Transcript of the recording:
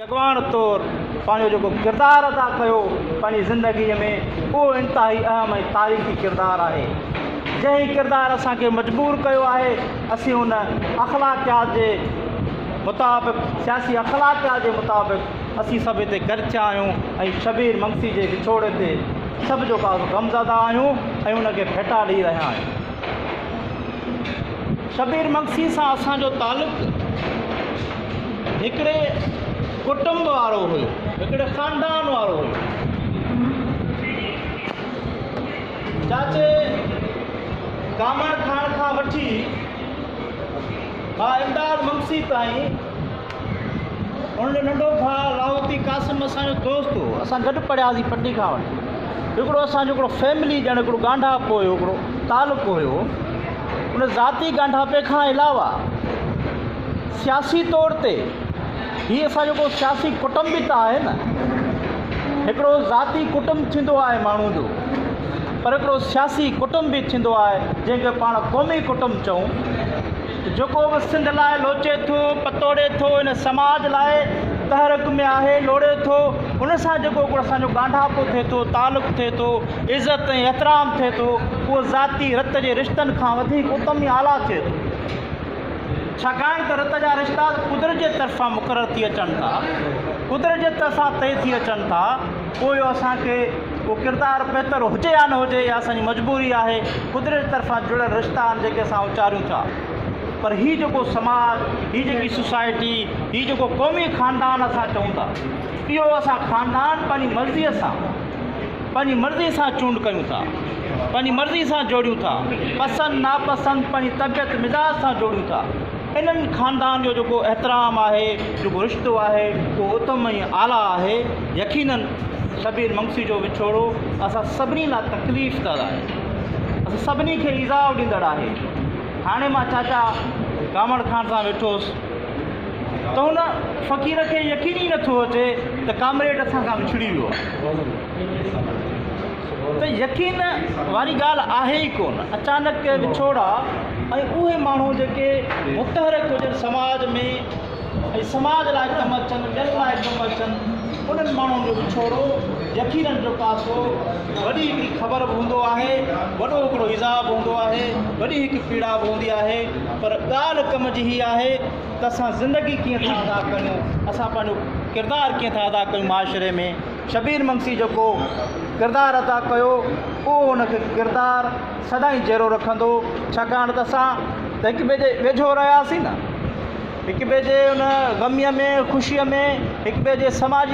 اڳواڻ طور پنهنجو جيڪو ڪردار ادا ڪيو پنهنجي زندگيء ۾ اهو انتهائي اهم ۽ تاريخي ڪردار آهي. جنهن ڪردار اسان کي مجبور ڪيو آهي اسين ان اخلاقيات جي مطابق سياسي اخلاقيات جي مطابق اسين سڀ هتي گڏ ٿيا آهيون ۽ شبير منگسي جي وڇوڙي تي سڀ جو ڪا غمزده آهيون ۽ ان کي ڀيٽا ڏئي رهيا آهيون. شبير مگسي سان اسان جو تعلق هڪڙي ڪٽنب وارو هيو، هڪڙي خاندان وارو هيو. چاچي ڪامڻ خان کان وٺي ڀاء امداد مگسي تائين هن جو ننڍو ڀاء لاهوتي قاسم اسان جو دوست هو. اسان گڏ پڙهياسين پنڊي کان وٺي. هڪڙو اسان جو هڪڙو فيملي ڄڻ هڪڙو ڳانڍاپو هيو، هڪڙو تعلق هيو. ان ذاتي ڳانڍاپي کان علاوه سياسي طور تي هي اسان جو ڪو سياسي ڪٽنب به ته آهي نه. هڪڙو ذاتي ڪٽنب ٿيندو آهي ماڻهو جو، پر هڪڙو سياسي ڪٽنب به ٿيندو آهي، جنهن کي پاڻ قومي ڪٽنب چئون. جيڪو به سنڌ لاء لوچي ٿو، پتوڙي ٿو، ان سماج لاء تحرڪ ۾ آهي، لوڙي ٿو، ان سان جيڪو هڪڙو اسان جو ڳانڍاپو ٿئي ٿو، تعلق ٿئي ٿو، عزت ۽ احترام ٿئي ٿو، اهو ذاتي رت جي رشتن کان وڌيڪ اتم ۽ اعليٰ ٿئي ٿو. ڇاڪاڻ ته رت جا رشتا ته قدرت جي طرفان مقرر ٿي اچن ٿا، قدرت جي طرفان طئي ٿي اچن ٿا، پوء اهو اسان کي اهو ڪردار بهتر هجي يا نه هجي اها اسان جي مجبوري آهي، قدرت جي طرفان جڙيل رشتا آهن جيڪي اسان اچاريون ٿا. پر هي جيڪو سماج، هي جيڪي سوسائٽي، هي جيڪو قومي خاندان اسان چئون ٿا، اهو اسان خاندان پنهنجي مرضيء سان، پنهنجي مرضيء سان چونڊ ڪيون ٿا، پنهنجي مرضيء سان جوڙيون ٿا، پسند ناپسند پنهنجي طبيعت مزاج سان جوڙيون ٿا. انهن خاندان جو جيڪو احترام آهي، جيڪو رشتو آهي، اهو اتم ۽ اعليٰ آهي. يقيناً شبير منگسي جو وڇوڙو اسان سڀني لاء تڪليف ده آهي. اسان سڀني کي ايذاء ڏيندڙ آهي. هاڻي مان چاچا گامڻ خان سان ويٺو هوس ته هن فقير کي يقين ئي نٿو اچي ته ڪامريڊ اسان کان وڇڙي ويو آهي. ته يقين واري ڳالهه آهي ئي ڪونه. اچانڪ وڇوڙا ۽ اهي ماڻهو جيڪي متحرڪ هجن سماج ۾ ۽ سماج لاء ڪم اچن، ٻين لاء ڪم اچن، انهن ماڻهن جو وڇوڙو يقينن جو پاسو وڏي هڪڙي خبر به هوندو آهي، وڏو هڪڙو ايذاء به هوندو آهي، وڏي هڪ پيڙا به هوندي آهي، پر ڳالهه ڪم جي هي آهي ته اسان زندگي ڪيئن ٿا ادا ڪيون، اسان پنهنجو ڪردار ڪيئن ٿا ادا ڪيون معاشري ۾. شبير منگسي جيڪو ڪردار ادا ڪيو اهو ان کي ڪردار سدائين جيئرو رکندو، ڇاڪاڻ ته اسان ته هڪ ٻئي جي ويجهو رهياسين نه، هڪ ٻئي جي ان غميء ۾ خوشيء ۾ هڪ ٻئي جي سماجي.